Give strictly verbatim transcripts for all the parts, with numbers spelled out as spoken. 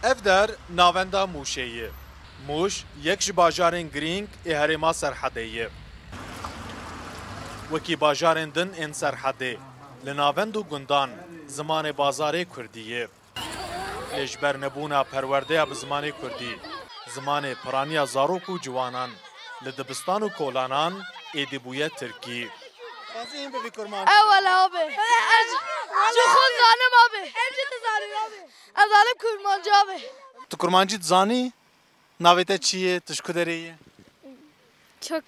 Ev der navenda Mûşê ye. Mûş yek ji bajarên girîng ê herêma Serhedê ye. Wekî bajarên din ên Serhedê, li navend û gundan zimanê bazarê kurdî ye. Lê ji ber nebûna perwerdeya bi zimanê kurdî, zimanê piraniya zarok û ciwanan li dibistan û kolanan êdî bûye tirkî. Razî hîn bibî kurmancî. Ewel abi. Ez ji xwe zanim abi. Ez jî dizanim abi. Ez zanim kurmancî abi. Tu kurmancî dizanî? Navê te çi ye? Tu ji ku derê yî? Çok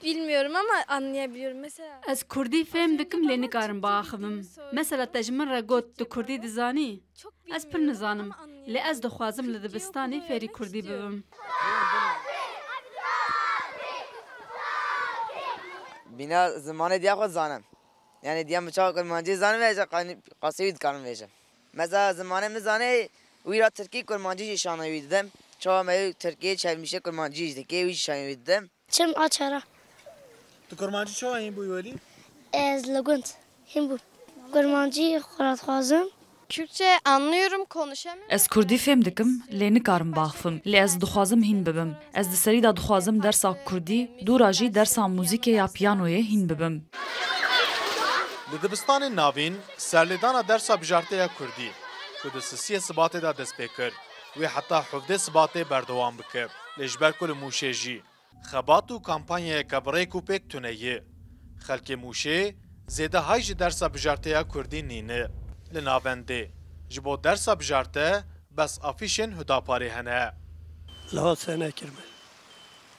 bilmiyorum ama anlayabiliyorum. Mesela Ez kurdî fêm dikim lê nikarim biaxivim. Mesela te ji min re got tu kurdî dizanî? Ez pir nizanim. Lê ez dixwazim li dibistanê fêrî kurdî bibim. Bîna zimanê diya xwe zanim. Yani diya min çawa kurmancî zanim vêje, qasî wî dikarim vêje. Mesela zimanê min zanê, wî ra tirkî kurmancî jî şanê wî didim. Çawa me tirkî çelmişê kurmancî jî dikê, wî jî şanê wî didim. Çim açara. Tu kurmancî çawa hîn bûyî welî? Ez li gund hîn bûm. Kurmancî xwe ra dixwazim. Kürtçe anlıyorum, konuşamıyorum. Ez kurdî fêm dikim, lê nikarim biaxivim. Lê ez dixwazim hîn bibim. Ez di serî de dixwazim dersa kurdî, dû ra jî dersa muzîkê ya piyanoyê hîn bibim. Li dibistanên navîn serlêdana dersa bijartê ya kurdî, ku di sisiyê sibatê de dest pê kir, wê heta hevdeh sibatê berdewam bike. Lê ji ber ku li Mûşê jî xebat û kampanyayeke bi rêk û pêk tune ye, xelkê Mûşê zêde hay ji dersa bijartê ya kurdî nîne. Li navendê ji bo dersa bijarte bes afîşên Hudaparê hene. Li hat se nekir me.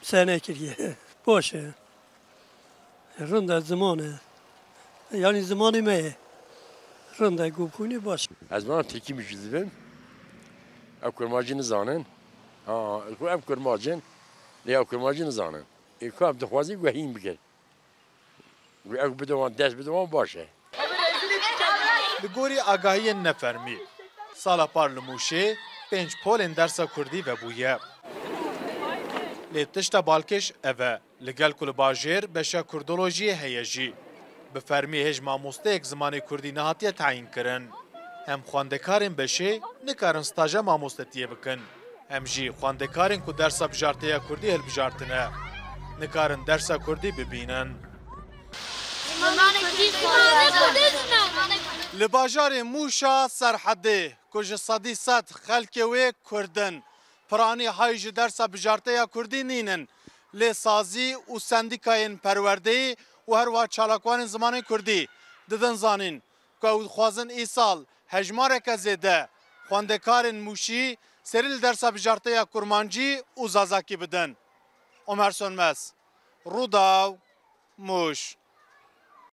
Se nekiriye. Baş e. Rind e, ziman e. Yanî zimanê me ye. Rind e, ku bixwînî baş e. Ez vana tirkî min jî dibim. Ew kurmancî nizanin. Ha, ku ev kurmancin, lê ew kurmancî nizanin. Ê ku ev dixwazî ku hîn bike. Ku ew bide wan, dest bide wan baş e. Li gorî agahiyên nefermî, sala par li Mûşê pênc polên dersa kurdî vebûye. Lê tişta balkêş ev e, li gel ku li bajêr beşa kurdolojiyê heye jî, bi fermî hêj mamosteyek zimanê kurdî nehatiye tayînkirin. Hem xwendekarên beşê nikarin staja mamostetiyê bikin, hem jî xwendekarên ku dersa bijartê ya kurdî hilbijartine, nikarin dersa kurdî bibînin. Li bajarê Mûşa Serhedê, ku ji sedî sed xelkê wê kurd in, piranî hay ji dersa bijartê ya kurdî nînin, lê sazî û sendîkayên perwerdeyê û herwiha çalakvanên zimanên kurdî didin zanîn ku ew dixwazin îsal hejmareke zêde xwendekarên Mûşî serî li dersa bijartê ya kurmancî û zazakî bidin. Omer Sönmez, Rûdaw, Mûş.